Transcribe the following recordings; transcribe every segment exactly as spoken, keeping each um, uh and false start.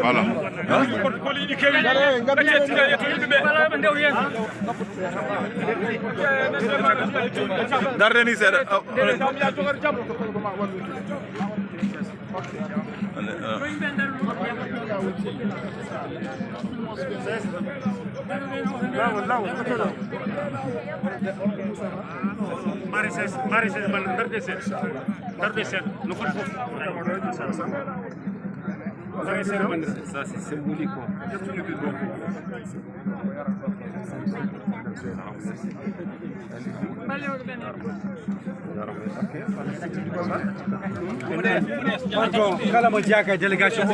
Voilà. Darde ni seeɗa. Maraîchage, maraîchage, man, darde seeɗa. Darde seeɗa. No foti fof. Darde seeɗa, man. Ça, c'est symbolique, quoi. Pardon, kala mo jeyaaka e délégation.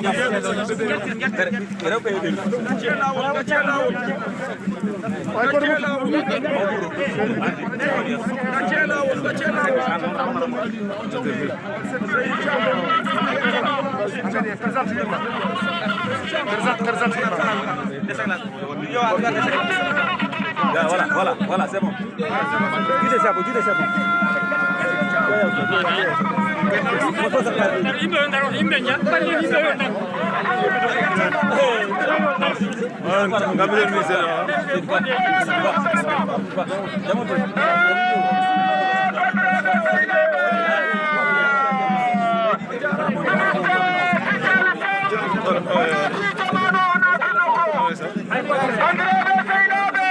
Voilà, voilà, voilà, c'est bon. Juuɗe sappo, juuɗe sappo. Yimɓe yo ndaro, yimɓe yo ndaro. Yimɓe yo ndaro. Bandiraɓe seyɗaɓe,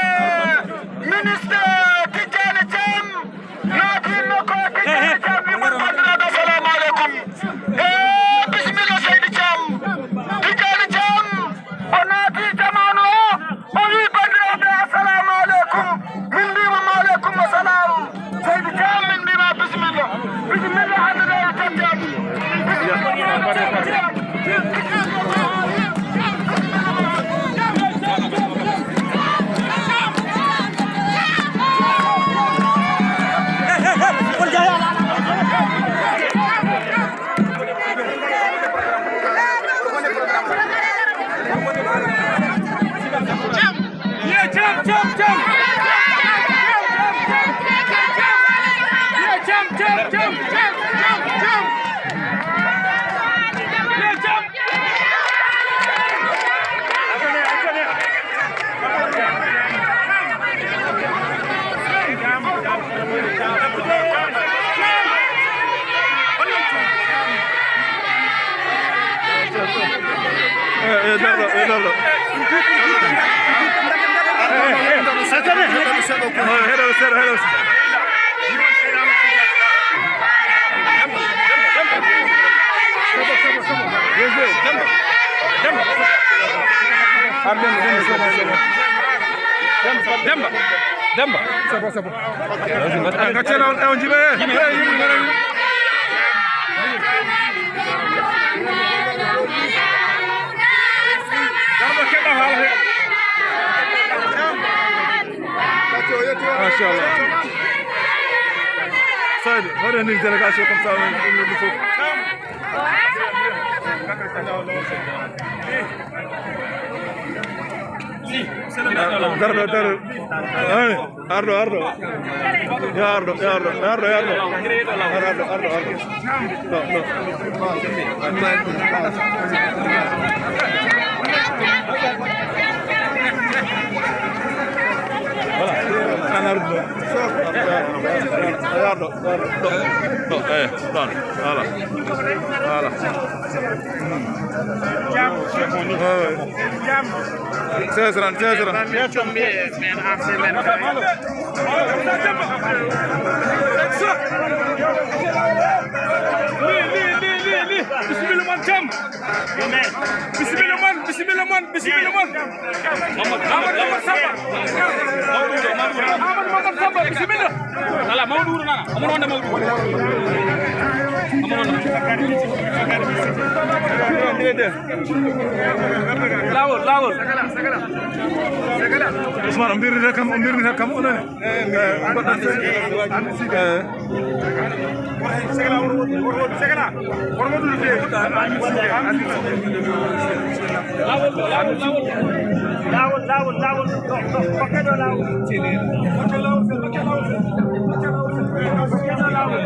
ministre Tijjani Thiam naati nokko. Tijjani Thiam wi mon bandiraɓe, assalamu aleykum. E, bisimilla seydi Thiam. Tijjani Thiam, o naati jamanu o, o wi bandiraɓe, assalamu aleykum. Min mbima ma aleykum assalam. Seydi Thiam, min mbima bisimilla. Bisimilla, hande ɗo e Thiam Thiam. Eh, eh, darɗo, eh, darɗo. Eh, eh, eh. Eh, heɗo seeɗa, heɗo seeɗa. Demba, Demba, Demba. Gaccee lawol, ewo jiɓe. Garɗo keɓa haala he. Machallah. Sadio, waɗe ni délégation comme ça, on, on, on, on. Garɗo, garɗo. Ay, arɗo, arɗo. Yo arɗo, yo arɗo, yo arɗo, yo arɗo. Arɗo, arɗo, arɗo, arɗo. No, no. Voilà. An arɗo. Yo arɗo, yo arɗo. No, no, eh, ɗon. Voilà. Voilà. Jam. Jam. Sesran, sesran. Li, li, li, li, li. Bisimilla mon jam. Bisimilla mon, bisimilla mon, bisimilla mon. Amadou, Amadou, Amadou Samba. Amadou Mamadou Samba, bisimilla. Ala, Mamadou Wuro nana. Amadou wonde Mamadou Wuro. Amadou wonde. Lawol, lawol. Ousmane, o mbirnita kam, o mbirnita kam, o nani? Eh, mbaɗɗon. Eh. Lawol, lawol, lawol, lawol. Ɗo, ɗo, hokke ɗo lawol. Hokke lawol, hokke lawol, hokke lawol.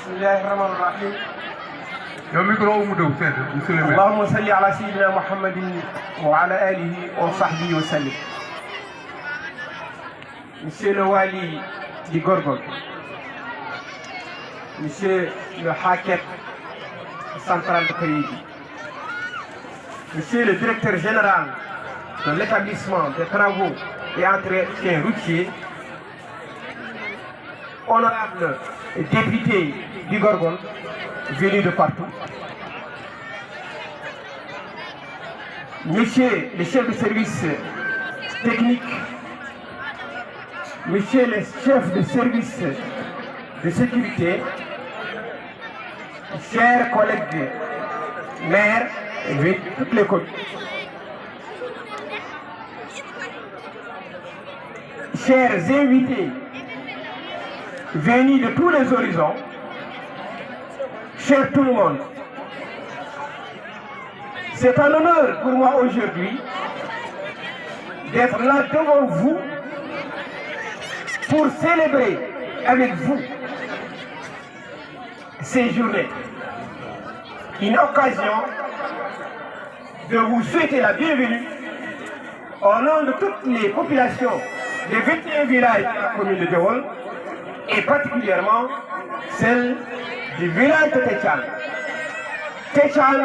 بسم الله الرحمن الرحيم. Yo micro o ummo dow seeɗa, monsieur le maire. اللهم صل على سيدنا محمد وعلى آله وصحبه وسلم. Monsieur le Wali du Gorgol, Monsieur le Haket central de Kayidi, Monsieur le directeur général de l'établissement des travaux et entretiens routiers, honorables députés du Gorgol venus de partout, Monsieur le chef de service technique, Monsieur le chef de service de sécurité, chers collègues maires et toutes les communes, chers invités venus de tous les horizons, cher tout le monde, c'est un honneur pour moi aujourd'hui d'être là devant vous pour célébrer avec vous ces journées. Une occasion de vous souhaiter la bienvenue au nom de toutes les populations des vingt et un villages de la commune de Djawol et particulièrement celle du village de Techan. Techan,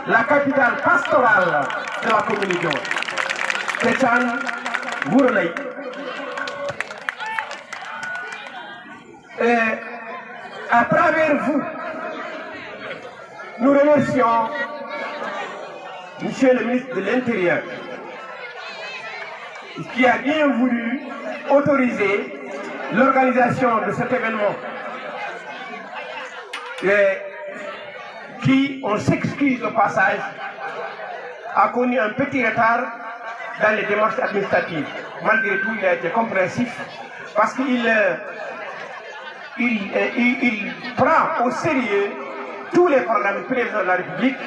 la capitale pastorale de la commune de Djawol. Techan, Wuronaï. Et à travers vous, nous remercions Monsieur le ministre de l'Intérieur qui a bien voulu autoriser l'organisation de cet événement. Et qui, on s'excuse au passage, a connu un petit retard dans les démarches administratives. Malgré tout, il a été compréhensif parce qu'il euh, il, euh, il, il prend au sérieux tous les programmes du président de la République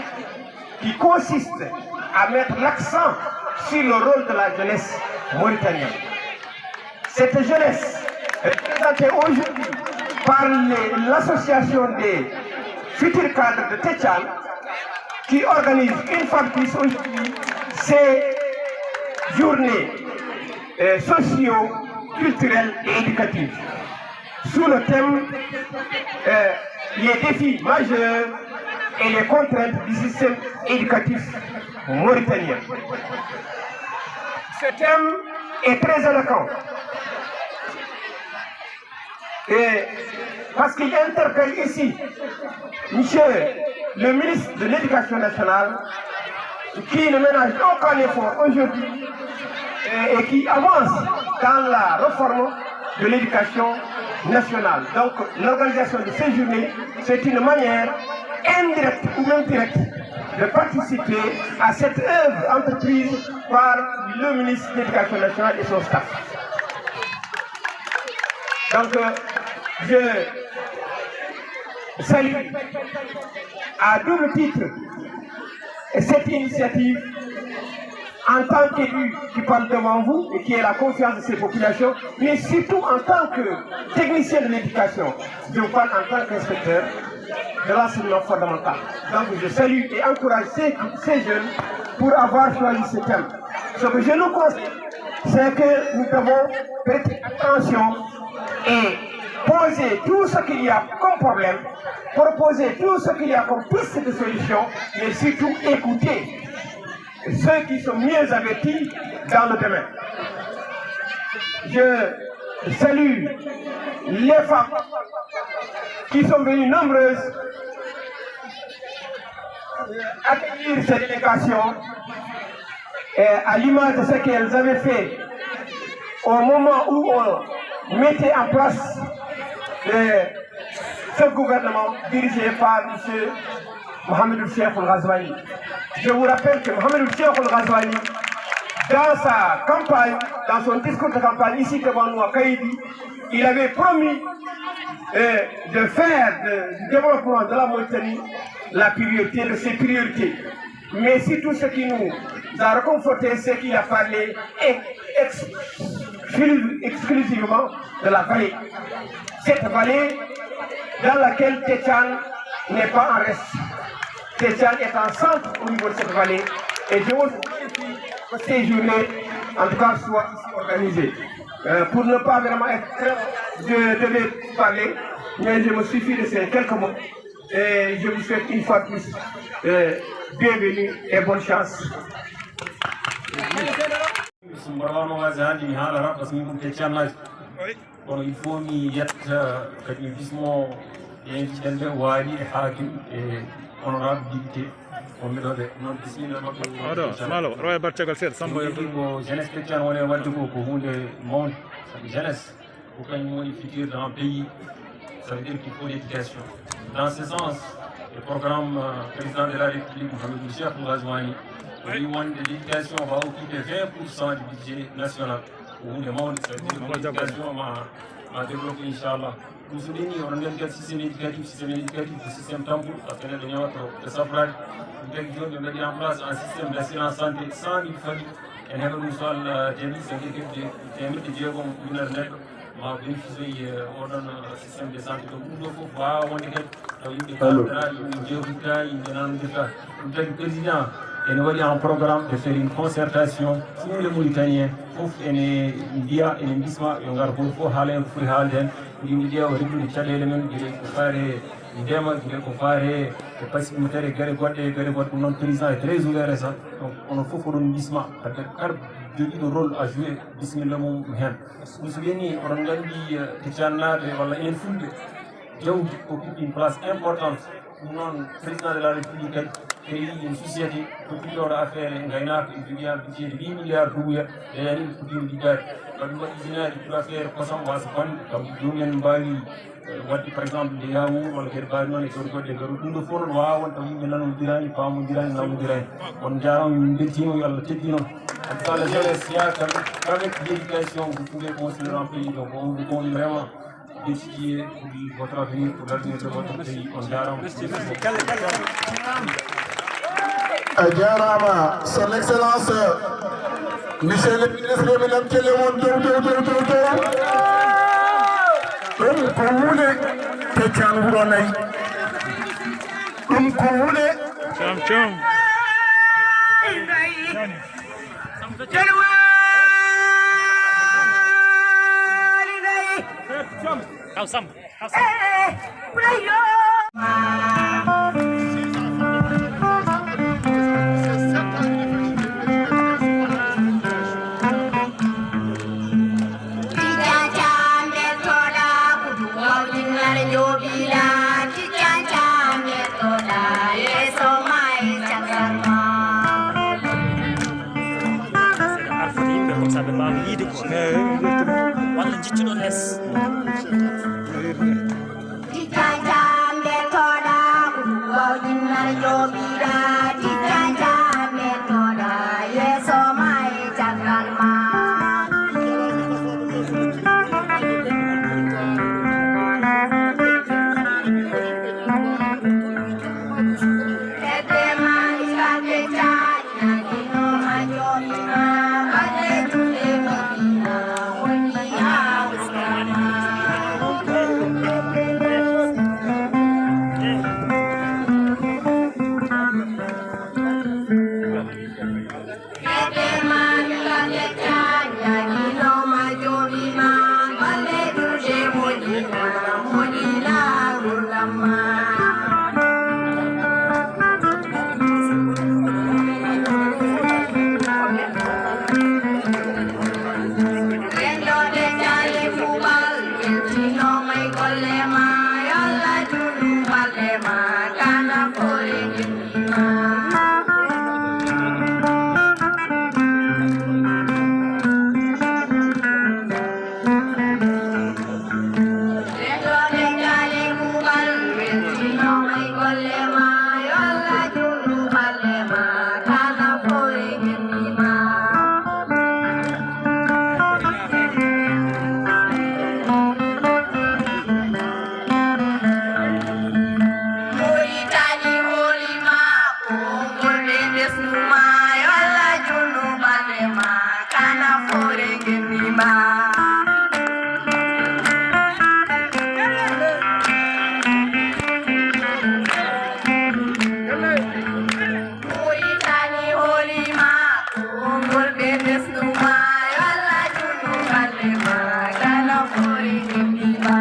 qui consistent à mettre l'accent sur le rôle de la jeunesse mauritanienne. Cette jeunesse, représentée aujourd'hui par les- l'association des futurs cadres de Tétian, qui organise une fois de plus aujourd'hui ces journées euh, socio-culturelles et éducatives sous le thème euh, les défis majeurs et les contraintes du système éducatif mauritanien. Ce thème est très éloquent. Et parce qu'il interpelle ici, monsieur le ministre de l'Éducation nationale, qui ne ménage aucun effort aujourd'hui et, et qui avance dans la réforme de l'éducation nationale. Donc, l'organisation de ces journées, c'est une manière indirecte ou même directe de participer à cette œuvre entreprise par le ministre de l'Éducation nationale et son staff. Donc, euh, je salue à double titre cette initiative en tant qu'élu qui parle devant vous et qui est la confiance de ces populations, mais surtout en tant que technicien de l'éducation, je vous parle en tant qu'inspecteur de l'enseignement fondamental. Donc je salue et encourage ces, ces jeunes pour avoir choisi ce thème. Ce que je nous conseille, c'est que nous devons prêter attention et poser tout ce qu'il y a comme problème, proposer tout ce qu'il y a comme piste de solution, mais surtout écouter ceux qui sont mieux avertis dans le domaine. Je salue les femmes qui sont venues nombreuses accueillir cette délégation et à l'image de ce qu'elles avaient fait au moment où on mettait en place euh, ce gouvernement dirigé par M. Mohamedou Cheikh Ghazouani. Je vous rappelle que Mohamedou Cheikh Ghazouani, dans sa campagne, dans son discours de campagne ici devant nous à Kaïdi, il avait promis euh, de faire de- du développement de la Mauritanie la priorité de ses priorités. Mais surtout ce qui nous a réconforté, c'est qu'il a parlé ex- exclu- exclusivement de la vallée. Cette vallée dans laquelle Tétian n'est pas en reste. Tétian est en centre au niveau de cette vallée. Et je vous remercie que ces journées, en tout cas, soient ici organisées. Euh, pour ne pas vraiment être très long, je devais parler, mais je me suffis de ces quelques mots. Et je vous souhaite une fois de plus euh, bienvenue et bonne chance. So mboɗo wano waasi hannde mi haalata par ce que min ɗum kecci annaaji. Kono il faut mi yetta kadi mi bismo ɓen jiɗen ɓe waali e haakim e honorable député wonɓe ɗo ɓe noon bisimilla maɓɓe. Oɗo maalo roya battegal seeɗa sambo yalta. Ko jeunesse kecci an woni e wadde ko ko hunde mawnde sabu jeunesse ko kañum woni futur dans pays. Ça veut dire qu'il faut l'éducation. Dans ce sens, le programme euh, président de la République, Mohamed Cheikh Ghazouani, lui, l'éducation va occuper vingt pour cent du budget national. Au bout des mois, ça veut dire que l'éducation m'a développé, Inch'Allah. Ɗum so ɓenni oɗon nganndi kadi systéme éducatif systéme éducatif ko systéme tampuɗo par ce que neɗɗo ñawatto e safraade. Ɗum tagi jooni ɓe mbaɗi en place un système d' assurance santé cent mille fadi en heɓa ɗum so allah jaɓi, ça veut dire que teemedde jeegom ujunere neɗɗo ma bénéficier oɗon système de santé. Donc ɗum ɗo fof wawa wonde kadi taw yimɓe kalda yimɓe jewtita yimɓe nanondirta. Ɗum tagi président ene waɗi en programme de faire une concertation pour les mauritanien fof ene mbiya ene mbisma yo ngar goto fof haala hen ko foti haalde hen. Yimɓe ƴeewa reglude caɗele men gila ko faare ndema gila ko faare e pasiɓe mum tare gare goɗɗe gare goɗɗe ɗum noon président e très ouvert e ça. Donc onon fof oɗon mbisma kadi kala jogiɗo rôle à jouer bisimilla mum hen. Ɗum so ɓenni oɗon nganndi keccannaɓe walla enen fulɓe jawdi ko piɗɗin place importante. Ɗum noon président de la république kadi kadi en société ko piɗɗoɗo affaire e gaynaka e jogiya budget de huit milliards duɓuya deyani ko piɗɗin liggaade. Waɗi waɗi jinaɗi pour affaire kosam wasa bonde kam jomumen mbawi wadde par exemple nde yawu walla kadi mbawi noon e goɗɗe goɗɗe garu ɗum ɗo fof noon wawa won taw yimɓe nanodirani pamodirani namodirani. On jarama min beltima yo allah teddino. Inchallah jeunesse yakar avec l'éducation vous pouvez construire un pays. Donc on vous compte vraiment dédié pour votre avenir pour l'avenir de votre pays. On jarama. A jaaraama, son excellence, monsieur le ministre, mi lam celle mon dow, dow, dow, dow, dow. Ɗum ko huunde Keccaan wuro nayi. Ɗum ko huunde. Cam, cam. Kaw Sam. Arfude yimɓe comme ça, ɓe mbaawa yiide ko. Walla jiccuɗon les. Mauritanie hoolii ma, Konngol ɓe ndesnu ma, yo Allah juutnu balɗe ma, kana foore ngenndi ma. Mauritanie hoolii ma, Konngol ɓe ndesnu ma, yo Allah juutnu balɗe ma, kana foore ngenndi ma.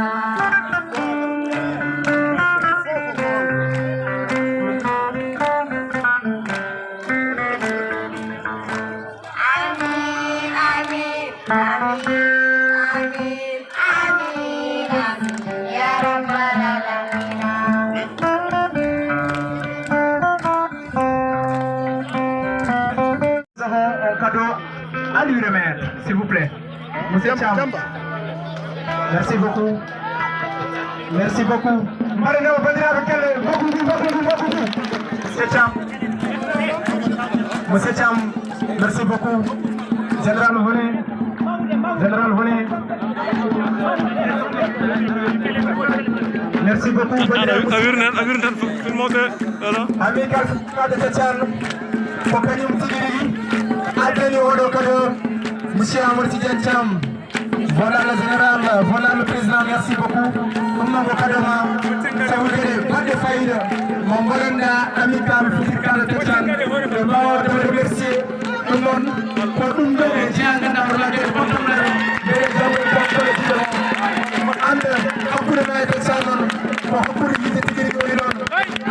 Amin, amin, amin, amin, amin, amin, ya rabbal alamina. Nous avons un cadeau à lui remettre, s'il vous plaît. Monsieur Thiam. Merci beaucoup. Merci beaucoup. Mbaɗen ɗo banndiraaɓe galle, mbokku ndu, mbokku ndu, mbokku ndu. Monsieur Thiam. Monsieur Thiam, merci beaucoup. Général, venez. Général, venez. Merci beaucoup. A wir-, a wirnan, a wirnan filmoɓe, voilà. Amical Fouta de Thiam. Ko kañum tigi rigi addani oɗo kado, Monsieur Amadou Tidiane Thiam. Voilà le général, voilà le président, merci beaucoup. Ɗum noon ko kado ma, sabu kadi baɗɗo fayida mo mbaɗanɗa Amical Fouta de Thiam. Ɓe mbawa ɗum remercier. Ɗum noon ko ɗum ɗo e jeyaa ganduɗa wala kadi ko ɗum ɗo. Mbeɗe jaɓɓo jaɓɓo jiɗo. Ande hakkude ma e Thiam noon ko hakkude yiide tigi rigi woni ɗon.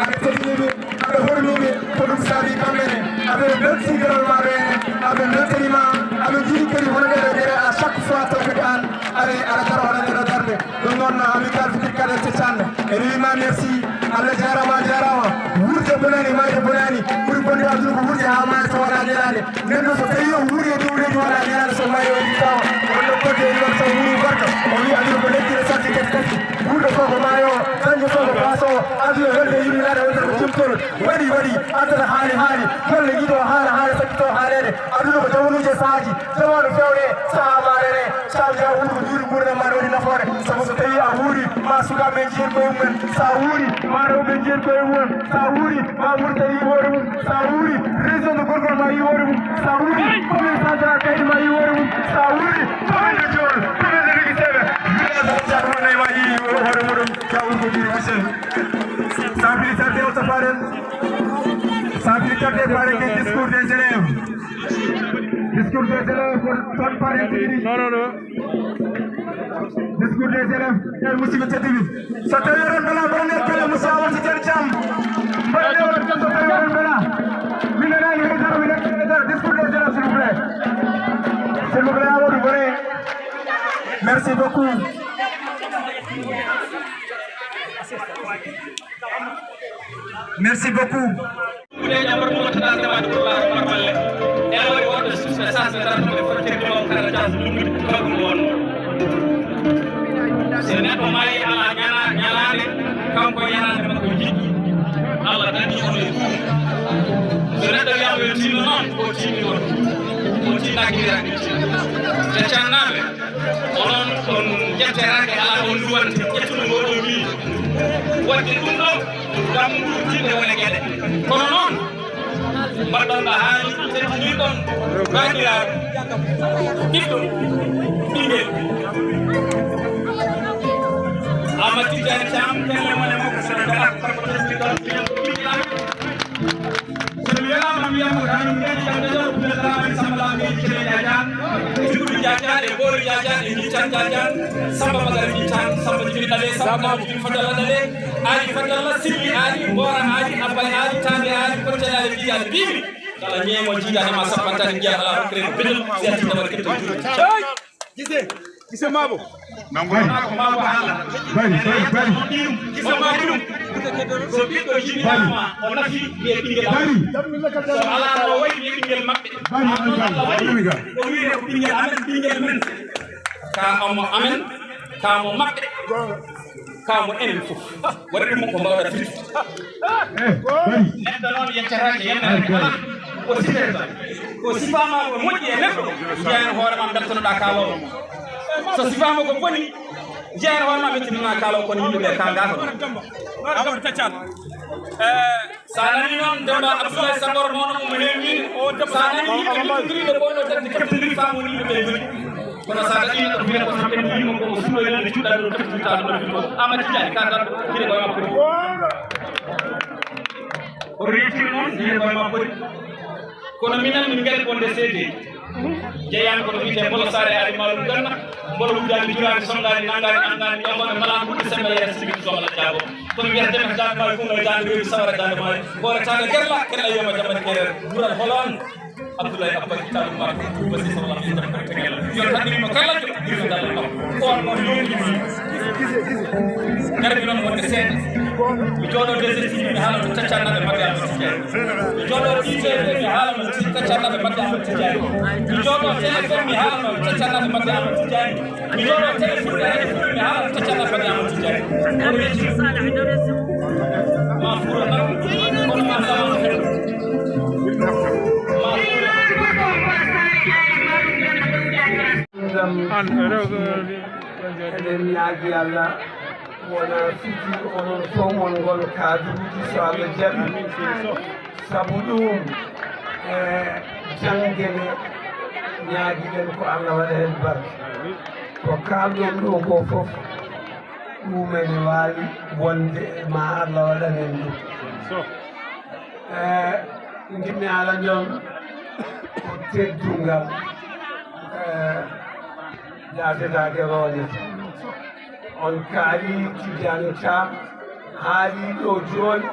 Aɗa teddiniɓe, aɗa hormiɓe, ko ɗum saabi kamɓe ne. Aɓe belti geɗal maɗa ene, aɓe beltanima, aɓe jiiɗi kadi hono ɗeɗo geɗe à chaque fois taw kadi an aɗa, aɗa dara hono ɗeɗo darde. Ɗum noon Amical Fouta de Thiam, ene wiima merci. Allah jarama, a jarama. Wuurde bonani, mayde bonani. Ɓuri bonde aduna ko wuurde ha maya so waɗa ñalaande. Neɗɗo so tawi o wuuri e dow leydi waɗa ñalaande so maayi o yittaama. Wonno kodde e ɗon so wuuri barka. O wi aduna ko lekki ne satti kadi kadi. Wuurɗo fof ko maayo, dañde fof ko baasowo. Aduna welde yurminaade wonde ko jimtol. Waɗi, waɗi, addata haali haali. Golle yiɗo haala, haala sakkito haaleede. Aduna ko jamanuuji e sahaaji. Jamaanu fewde, sahaa maarere. Sa jaw wuuri ko juuri nguurndam ma ne waɗi nafoore. Sabu so tawi a wuuri, ma sukaaɓe njiyen koye mumen. Sa wuuri, Ma rewɓe jeetko e mum, sa wuuri, ma Mauritanie yiwoore mum, sa wuuri, région de Gorgol ma yiwoore mum, sa wuuri, commune central Kaydi ma yiwoore mum, sa wuuri, commune de Diol, commune de Rigiseɓe, village de Thiat Mounay ma yiwoore muɗum, sa wuuri ko jiri Michel. Sans plus tarder, o safaren. Sans plus tarder, pare ke discours des élèves. Discours des élèves, ko toon pare tigi. Non, non, non. Discours des élèves, e musidɓe tedduɓe. So tawi oɗon mbela, mboɗon e kala Moussa Wonso Diagne Thiam. Mboɗon e oɗon tan so tawi oɗon mbela. Min nanaani hay dara, min nanaani hay dara. Discours des élèves, s'il vous plaît. S'il vous plaît, Amadou Boré. Merci beaucoup. Merci beaucoup. Ɓe ƴambar ɗum wattata asdamaaji ko ɓaawo maɓɓe. Ene waɗi wonɓe suusɓe sasɓe dartooɓe frontière de on kala jas ɗum ɗum ɗum wonno. So neɗɗo maayi alaa ñana-, ñalaande, kanko yanaande makko jiɗɗi. Allah dañi on e ɗum. So neɗɗo wiyaama yo tinno noon, o tinni on. O tinnaaki wiyaaɓe tinno. Te cannaaɓe, onon on njetteraake alaa on duwante. Ƴettude ngoo ɗoo miijo. Waɗde ɗum ɗoo. Ngam ɗum tinde wone geɗe. Kono noon, mbaɗɗon ɗo haali, teddiniɗon baandiraaɗo, ɓiɗɗo, ɓinngel. Amadou Tidiane Thiam, kelle mon e makko, so ɓe mbaɗa ko kanko teddiniɗon, ɓiɗɗo, ɓiɗɗo. So mi welaama, mi wiyata ko Rami Ngedi, Jam Dejo, Abdoulaye Dramé, Samba Lamine, Kelle Jajaan, Juuɗi Jajaan, e Boori Jajaan, e Jiccan Jajaan, Samba Magara Jiccan, Samba Jibi Ɗale, Samba Jibi Fadala Ɗale, Aali Fadala, Sirli Aali, Mboora Aali, Abbay Aali, Taande Aali, Koccel Aali, Jiiɗi Aali, Biimi. Kala ñeemo jiidaade ma sappantaani njiyaa alaa rokkude ko betel, si a tiiɗa waɗi ketto juuɗe. Gise, gise maabo. Bari, bari, bari. Gise maabo ɗum. So ɓiɗɗo jibinaama, o nafi, wiye ɓinngel am. Bari. So alaa no wayi, wiye ɓinngel maɓɓe. Bari, bari, bari. O wiye ko ɓinngel amen, ɓinngel men. Ka omo amen, ka mo maɓɓe. Ka mo enen fof. Waɗi ɗum ko mbawɗa firti. Eh, bari. Neɗɗo noon yeccataake yannde alaa. O sifirta. Ko sifaama ko moƴƴi e neɗɗo, njiyaa heen hoore ma, mbeltonoɗaa kaaloowo. So sifaama ko boni, njiyaa heen hoore ma, mbeltonoɗaa kaaloowo, kono yimɓe ɓe kaangaaka ɗum. Amadou Taccal. Eh, so a nanii noon, Demba Abdoulaye Senghor, mawɗo mo heewi wiide, so a nanii yimɓe njokkondiri ɗo, ko ɗo tagdi keɓtondiri faamu woni yimɓe ɓe njoni. Kono so a daɗii neɗɗo ko wiyata ko tan ɓenndi yumma ko o suɗo e leydi cuɗɗa ɗo teftirta ɗo ɗo. Amadou Tidiane ka garɗo, hiɗe koye makko. O reetiri noon, hiɗe koye makko. Kono minen min ngari wonde seedeeji. Jeyaani kono wiyetee Mbolo Saare Aali Maalum Ganna, Mbolo Wuddaani Julaani Sonngaani Nanngaani Anngaani Ƴoŋoɓe Malaani Wudde Semmbe Yaya Sibi Sohla Jaago. Kono wiyata Demet Daande Maayo, Koungheul Daande Reedu, Sawara Daande Maayo, Hoore Taanga Gerla, Kella Yoma Jamani Kereer, Wural Holoon. Abdoulaye Abba Kitabou Mbacké, Touba Sissola, Minta Kotengel. Yo tan ɗum kala joɗɗo ɗum dal ɗo. On mo yoni mi. Garmi noon wonde seeɗa. Mi jooɗo deux S T V, mi haala no Taccal Naɓe Madiama Tidiane. Mi jooɗo D T V, mi haala no Taccal Naɓe Madiama Tidiane. Mi jooɗo T F M, mi haala no Taccal Naɓe Madiama Tidiane. Mi jooɗo télé Fulɓe, radio Fulɓe, mi haala Taccal Naɓe Madiama Tidiane. Kono weeti. Ma fuura tan, kono ma sama no heɗo. An, eɗen ñaagi Allah, wona fiti onon fof mon ngon kaaduuji, so Allah jaɓi. Sabu ɗum, e jannge nde, ñaagiɗen ko Allah waɗa heen barke. Ko kaalɗon ɗo ko fof, ɗum ene waawi wonde ma Allah waɗan en ɗum. E, njiɗmi haalande on ko teddungal, e, jaatetaake rooñata. On kaali Tidiane Thiam, haali ɗo jooni,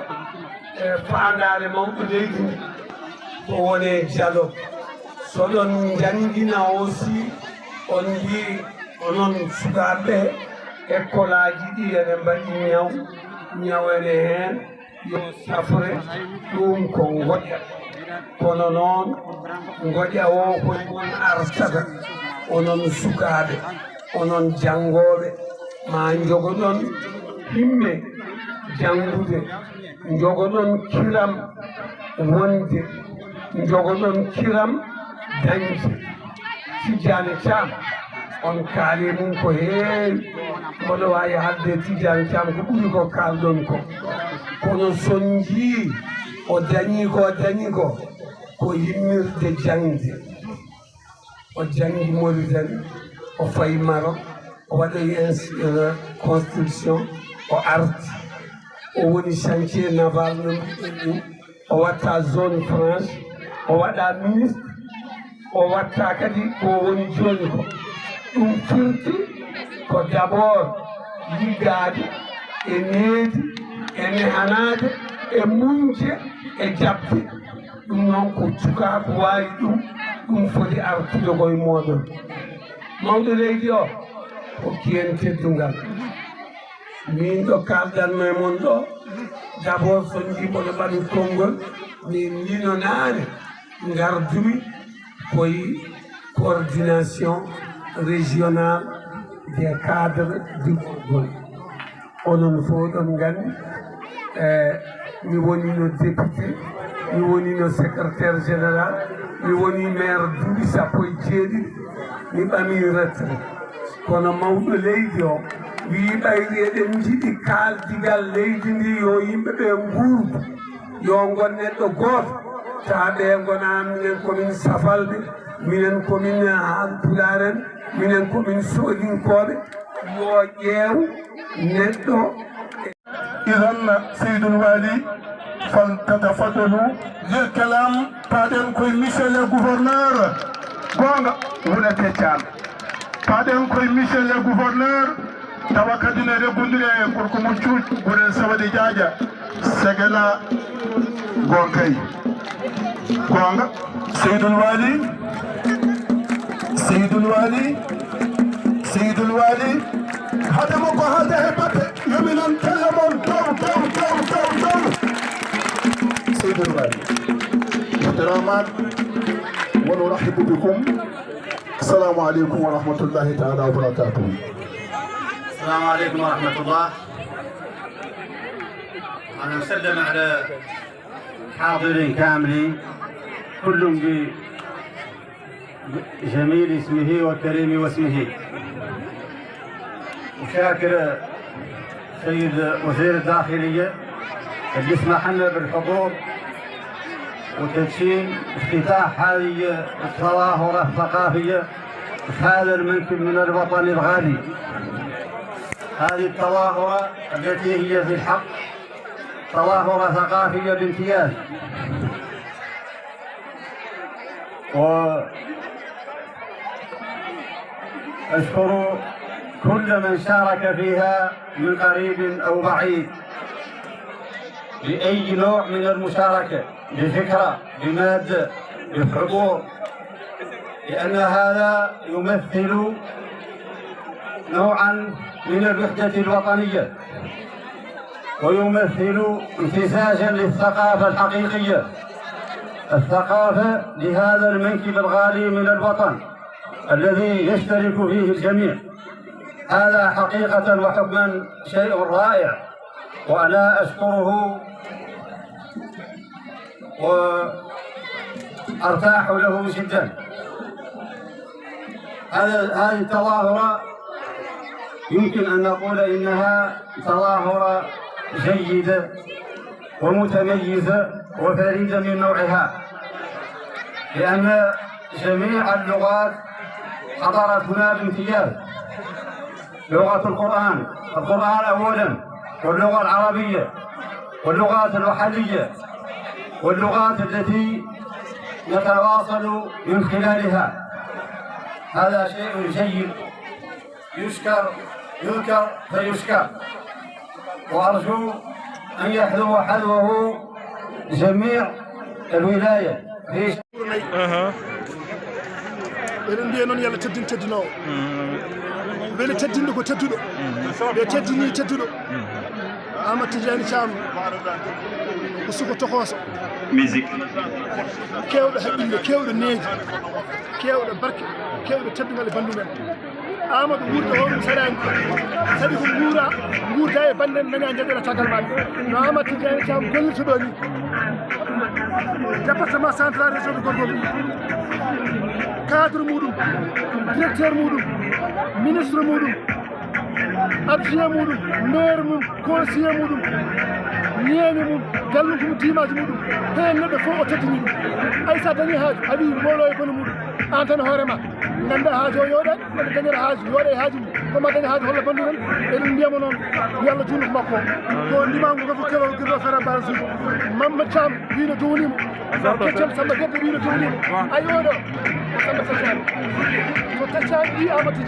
e, faandaare mawɗo leydi ndi, ko wone dialogue. So ɗon njanngina aussi, on mbii onon sukaaɓe, école aji ɗi ene mbaɗi ñaw, ñaw ene heen, yo safre, ɗum ko ngoƴa. Kono noon, ngoƴa o ko on artata, onon sukaaɓe, onon janngooɓe, ma njogoɗon himme janngude, njogoɗon kiram wonde, njogoɗon kiram dañde. Tijjaani Caam, on kaali mum ko heewi, mboɗo waawi haalde Tijjaani Caam ko ɓuri ko kaalɗon ko. Kono sonjii, o dañi ko o dañi ko, ko yimmirde jaŋde. O janngi Mauritanie, o fayi Maroc, o waɗoyi ins-, eh, construction, o arti. O woni chantier naval no mbiɗen ni. O watta zone franche, o waɗa ministre, o watta kadi ko woni jooni ko. Ɗum firti ko d'abord yiggaade e needi, e nehanaade, e muñde, e jaɓde. Ɗum noon ko cukaaku waawi ɗum, ɗum foti artude ko e mooɗon. Mawɗo leydi o, hokki en teddungal. Min ɗo kaaldanno e mon ɗo, d'abord so njii mboɗo ɓami konngol, min nino naane ngardumi koye coordination régionale des cadres du Kongo. Onon fof oɗon nganndi, eh, mi wonino député, mi wonino secrétaire général, mi woni maire duuɓi sappo e jeeɗiɗi, mi ɓami retraite. Kono mawɗo leydi o wii, ɓayri eɗen njiɗi kaaldigal leydi ndi, yo yimɓe ɓe nguurdu, yo ngon neɗɗo gooto, taa ɓe ngona, minen komin safalɓe, minen komin haalpulaar en, minen komin soodinkooɓe, yo ƴeew neɗɗo. Idan Seydul Waali, fal tatafaddalu lil kalaam. Paaɗen koye monsieur le gouverneur. Goonga wona peccaan. Paaɗen koye monsieur le gouverneur. Tawa kadi ne reggondiri e gorko mo Cuuc, Gurel Sawaɗi Jaaja. Segela. Gonkay. Goonga. Seydul Waali. Seydul Waali. Seydul Waali. Hade mo ko haalde he batte. Yo mi nan telle mon dow, dow, dow, dow, dow. Seydul Waali. Ihtiraman wa nurahibu bikum. Assalamu aleykum wa rahmatullahi taala wa barakatuh. السلام عليكم ورحمة الله. أنا مسلم على حاضرين كاملين، كل بجميل اسمه وكريم واسمه. وشاكر سيد وزير الداخلية اللي سمح لنا بالحضور وتدشين افتتاح هذه التظاهرة الثقافية في هذا المنكب من الوطن الغالي. هذه التظاهرة التي هي في الحق تظاهرة ثقافية بامتياز. وأشكر كل من شارك فيها من قريب أو بعيد بأي نوع من المشاركة، بفكرة، بمادة، بحضور، لأن هذا يمثل نوعا من الوحدة الوطنية، ويمثل امتزاجا للثقافة الحقيقية، الثقافة لهذا المنكب الغالي من الوطن الذي يشترك فيه الجميع. هذا حقيقة وحكما شيء رائع، وأنا أشكره وأرتاح له جدا. هذا، هذه التظاهرة يمكن أن نقول إنها تظاهرة جيدة ومتميزة وفريدة من نوعها، لأن جميع اللغات حضرت هنا بامتياز. لغة القرآن، القرآن أولا، واللغة العربية، واللغات المحلية، واللغات التي نتواصل من خلالها. هذا شيء جيد يشكر، يذكر فيشكر، وأرجو أن يحذو حذوه جميع الولاية. Aha. Eɗen mbiya noon, yo Allah teddin teddinoowo. Weli teddinde ko tedduɗo. Ɓe teddini tedduɗo. Amadou Tidiani Thiam ko suko tokooso. Musique. Keewɗo haɓɓinde, keewɗo needi, keewɗo barke, keewɗo teddungal e banndum en. Amadou wuurda hoore mum saɗaani. Saɗi ko nguura, nguurda e bannde men, nana ndeɗɗere caggal maɓɓe. No Amadou Tidiani Thiam gollirta ɗo ni. Département central, région de Gorgol. Cadre muɗum, directeur muɗum, ministre muɗum, adjoint muɗum, maire mum, conseiller muɗum, Ñeemi mum, gallum ko dimaji muɗum. Heen neɗɗo fof o teddini ɗum. Ay sa dañi haaju, a wi mboolo e bone muɗum. An tan hoore ma. Ngannda haaju o yooɗaani, neɗɗo dañata haaju, yooɗa e haaju mum. Ko ma daña haaju holla bandu men, eɗen mbiyamo noon, yo Allah juutnu ko makko. Ko ndimangu ko fof kewo, giro fere balsuji. Mamma Thiam, wino duwnimo. Keccel Samba Gedde wino duwnimo. Ay oɗo, ko Samba Sassane. So Taccani wi Amadou Tidiane.